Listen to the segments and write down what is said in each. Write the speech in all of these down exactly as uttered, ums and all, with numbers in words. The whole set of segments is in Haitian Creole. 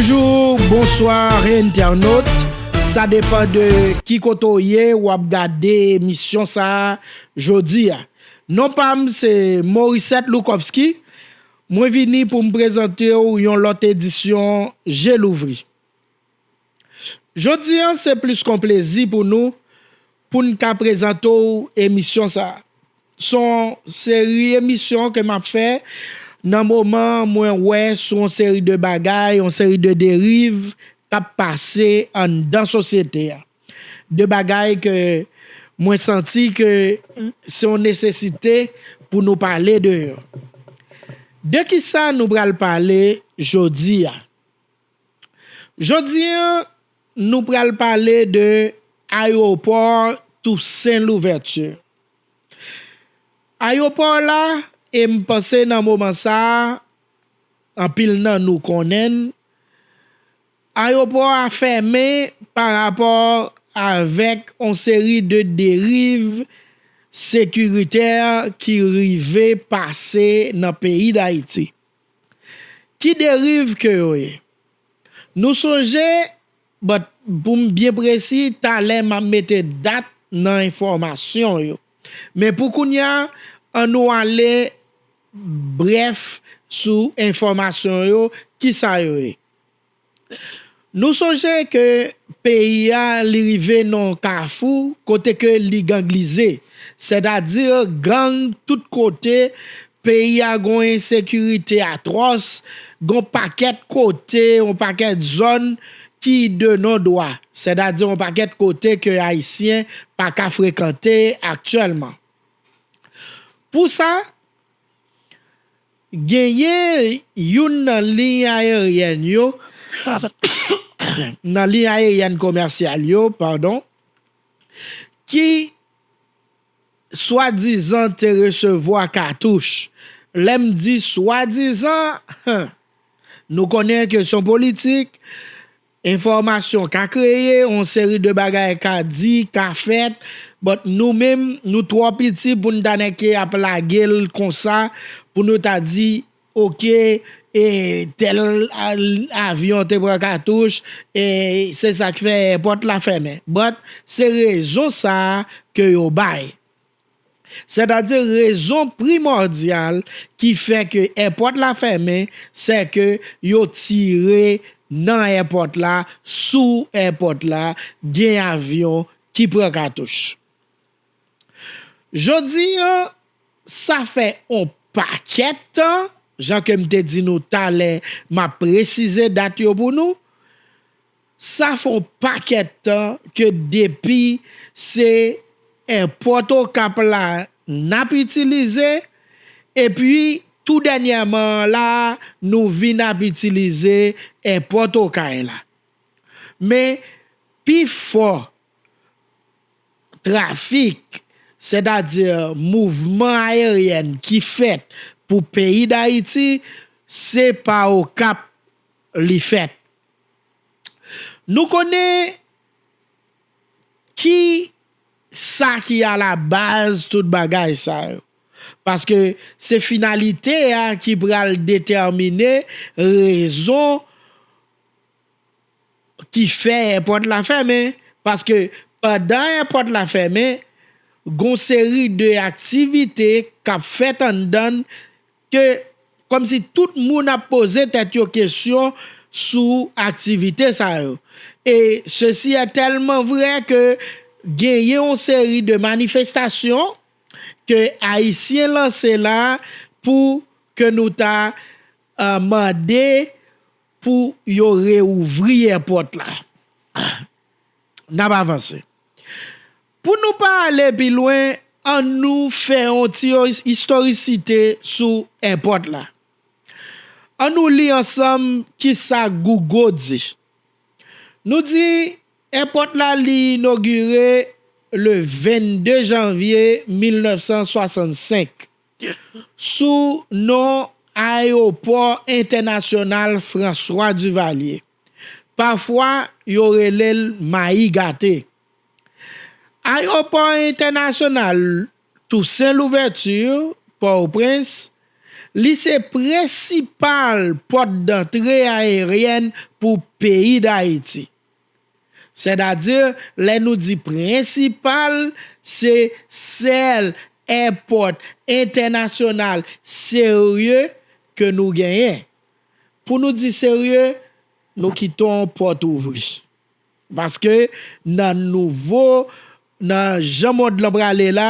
Bonjou, bonswa entènot. Sa depann de ki kote w ye, w ap gade emisyon sa a jodi a. Non pa m se Morisset Loukowski. Mwen vini pou m prezante w yon lòt edisyon Je Louvri. Jodi a, se plis k on plezi pou nou, pou n ka prezante w emisyon sa a. S on seri emisyon ke m ap fè nan moman mwen wè sou yon seri de bagay, yon seri de deriv k ap pase anndan sosyete a. De bagay ke mwen santi ke se yon nesesite pou nou pale de yo. De kisa nou pral pale jodi a? Jodi a, nou pral pale de ayewopò Toussaint Louverture. Ayewopò la, e m panse nan moman sa a, anpil nan nou konnen l, ayewopò a fèmen pa rapò avèk on seri de deriv sekiritè ki rive pase nan peyi Dayiti. Ki deriv ke yo ye? Nou sonje, but pou m byen presi, talè m ap mete dat nan enfòmasyon yo. Men pou kounye a, ann nou ale brèf sou enfòmasyon yo, kisa yo ye. Nou sonje ke peyi a, li rive nan yon kafou kote ke li ganglize, sètadi gang tout kote, peyi a gon ensekirite atwòs, gon pakèt kote, yon pakèt zòn ki de non dwa, sètadi yon pakèt kote ke Ayisyen pa ka frekante aktyèlman. Pou sa, genyen youn nan liy ayeryèn yo, nan liy ayeryèn komèsyal yo, padon, ki swadizan te resevwa katouch. Lè m di swadizan, nou konnen kesyon politik, enfòmasyon ka kreye, yon seri de bagay ka di, ka fèt, but nou menm, nou twò piti pou n ta nèke ap lage l konsa, pou nou ta di, oke, e tèl a-, avyon te pran katouch, e se sa k fè èpòt la fèmen. But se rezon sa a ke yo bay. Sètadi rezon primòdyal ki fè ke èpòt la fèmen, se ke yo tire nan èpòt la, sou èpòt la, gen avyon ki pran katouch. Jodi a, sa fè on pakèt tan, jan ke m te di nou talè, m ap presize dat yo pou nou. Sa fè on pakèt tan ke depi se èpòt Okap la n ap itilize, epi tou dènyèman an la, nou vin ap itilize èpòt Okay la. Men pi fò trafik, sètadi mouvman ayeryèn ki fèt pou peyi Dayiti, se pa Okap li fèt. Nou konnen ki sa ki alabaz tout bagay sa yo. Paske se finalite a ki pral detèmine rezon ki fè èpòt la fèmen. Paske pandan èpòt la fèmen, gon seri de aktivite k ap fèt anndan l ke kòmsi tout moun ap poze tèt yo kesyon sou aktivite sa yo. E sesi est tèlman vrè ke genyen yon seri de manifestasyon ke Ayisyen lanse la pou ke nou ta, euh, mande pou yo reouvri èpòt la. N ap avanse. Pou nou pa ale pi lwen, ann nou fè yon ti istorisite sou èpòt la. Ann nou li ansanm kisa Google di. Nou di, èpòt la li inogire le vennde janvye mil nèf san swasannsenk sou non Ayewopò Entènasyonal François Duvalier. Pafwa, yo rele l Mayi Gate. Ayewopò Entènasyonal Toussaint Louverture, Pòtoprens, Li se prensipal pòt dantre ayeryèn pou peyi Dayiti. Sètadi, lè nou di prensipal, se sèl èpòt entènasyonal serye ke nou genyen. Pou nou di serye, nou kite yon pòt ouvri. Paske nan nouvo, nan jan mond lan prale la,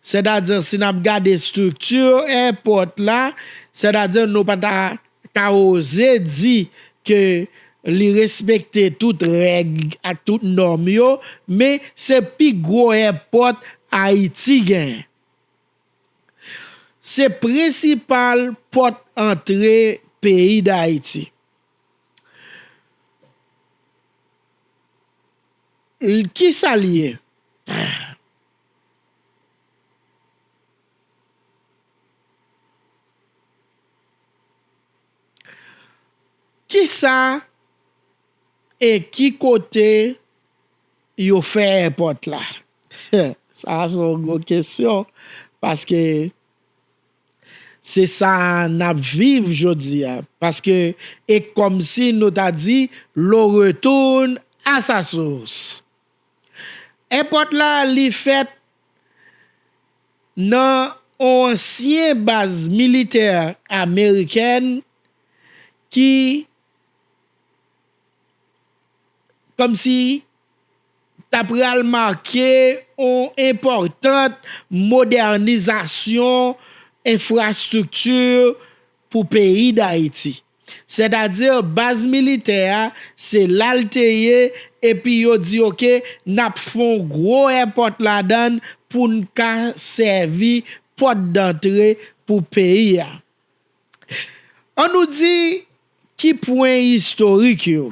sètadi si n ap gade estrikti èpòt la, sètadi nou pa ta ka oze di ke li respekte tout règ ak tout nòm yo, men se pi gwo èpòt Ayiti genyen. Se prensipal pòt antre peyi Dayiti. L-, kisa l ye? Kisa e ki kote yo fè èpòt la? Sa a se yon gwo kesyon, paske se sa n ap viv jodi a. Paske e kòmsi nou ta di l'eau retourne à sa source. Èpòt la, li fèt nan yon ansyen baz militè amerikèn ki kòmsi ta pral make yon enpòtan modènizasyon enfrastrikti pou peyi Dayiti. Sètadi, baz militè a, se la l te ye, epi yo di, oke, n ap fè yon gwo èpòt ladan l pou n ka sèvi pòt dantre pou peyi a. Ann nou di ki pwen istorik yo.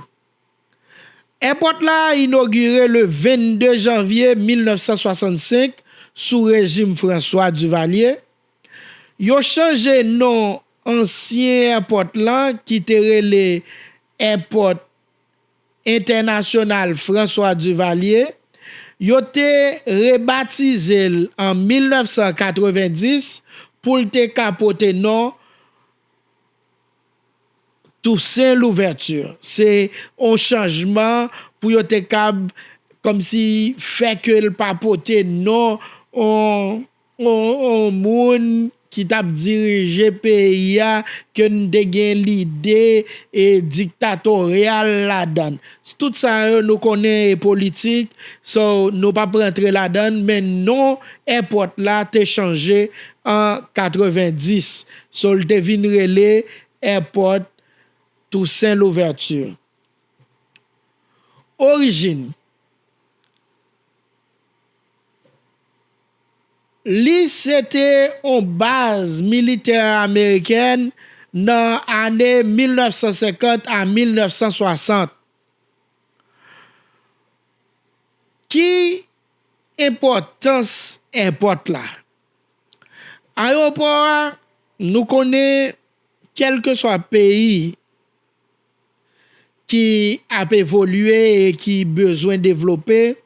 Èpòt la inogire le vennde janvye mil nèf san swasannsenk sou rejim François Duvalier. Yo chanje non ansyen èpòt lan ki te rele Èpòt Entènasyonal François Duvalier. Yo te rebatize l an mil nèf san katrevenndis pou l te ka pote non Toussaint Louverture. Se yon chanjman pou yo te kab kòmsi fè ke l pa pote non yon, yon, yon moun ki t ap dirije peyi a, ke n te gen lide e diktatoryal ladan l. Tout sa yo nou konnen e politik, so nou p ap rantre ladan l, men non èpòt la te chanje an katrevenndis. So l te vin rele Èpòt Toussaint Louverture. Orijin. Li se te yon baz militè amerikèn nan ane mil nèf san senkant a mil nèf san swasant. Ki enpòtans èpòt la? Ayewopò a, nou konnen, kèlkeswa peyi ki ap evolye e ki bezwen devlope,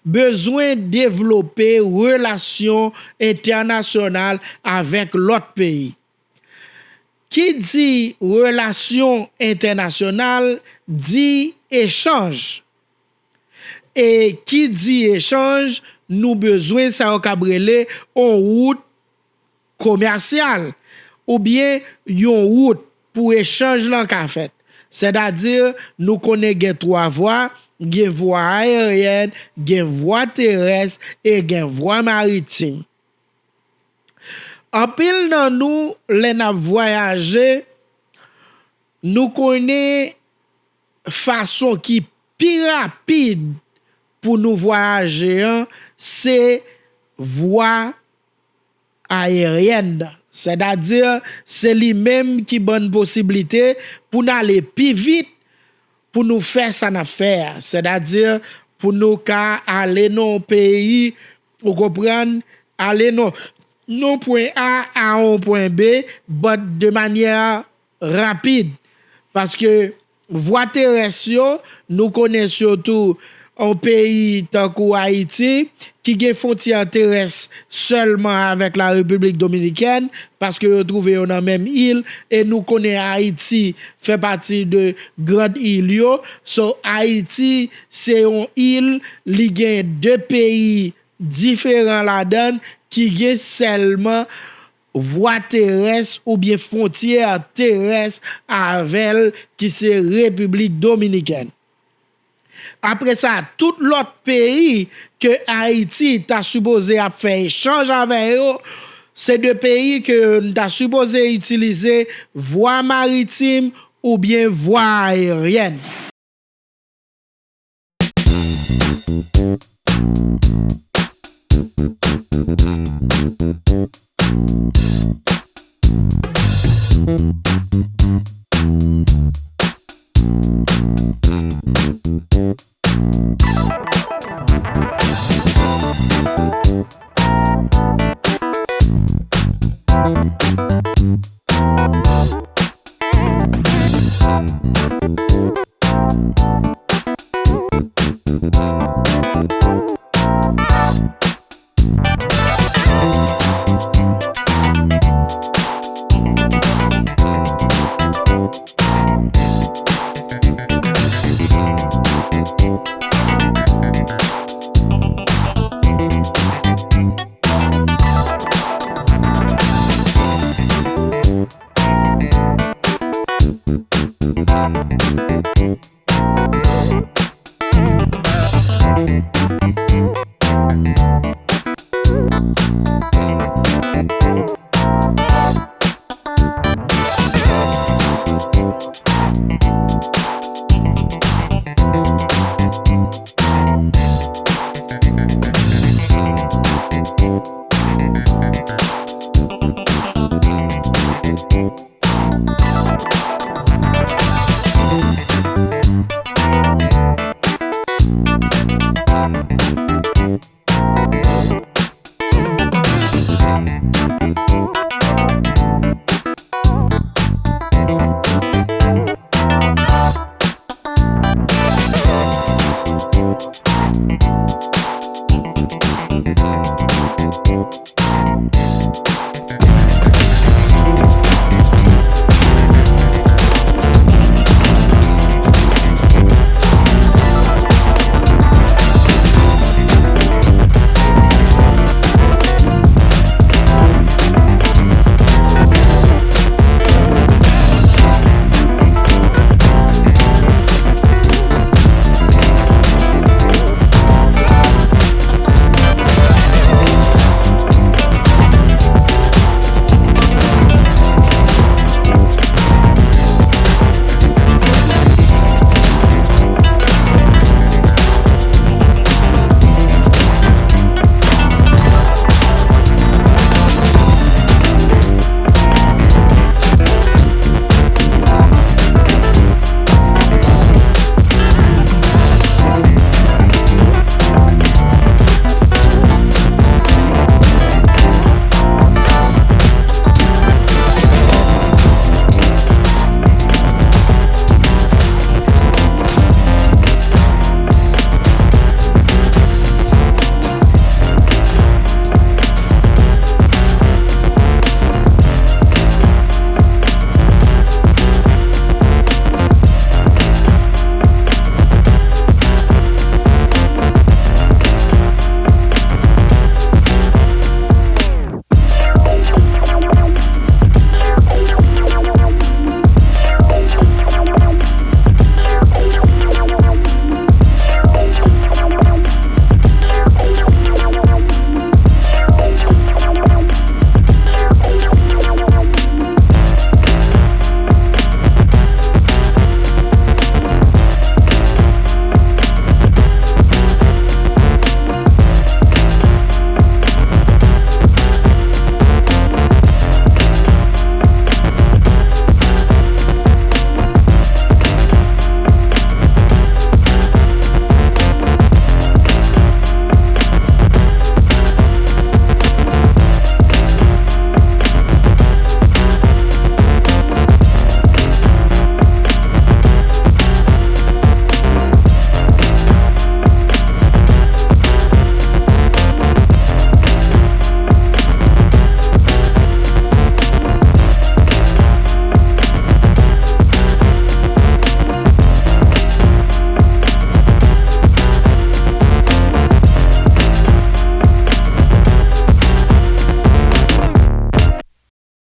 bezwen devlope relasyon entènasyonal avèk lòt peyi. Ki di relasyon entènasyonal, di echanj. E ki di echanj, nou bezwen sa yo k ap rele yon wout komèsyal, oubyen yon wout pou echanj lan ka fèt. Sètadi, nou konnen gen twa vwa, gen vwa ayeryèn, gen vwa terès e gen vwa maritim. Anpil nan nou, lè n ap vwayaje, nou konnen fason ki pi rapid pou nou vwayaje an, se vwa ayeryèn nan. Sètadi, se li menm ki ban n posiblite pou n ale pi vit, pou nou fè sa n ap fè a. Sètadi, pou nou ka ale nan yon peyi, ou konprann, ale nan, nan pwen A a yon pwen B, but de manyè rapid. Paske vwa terès yo, nou konnen sitou, yon peyi tankou Ayiti, ki gen fwontyè terès sèlman avèk la Repiblik Dominikèn, paske yo twouve yo nan menm il, e nou konnen Ayiti fè pati de grand il yo. So, Ayiti se yon il, li gen de peyi diferan ladan l, ki gen sèlman vwa terès oubyen fwontyè terès avè l, ki se Repiblik Dominikèn. Apre sa, tout lòt peyi ke Ayiti ta sipoze ap fè echanj avè yo, se de peyi ke n ta sipoze itilize vwa maritim oubyen vwa aeryèn.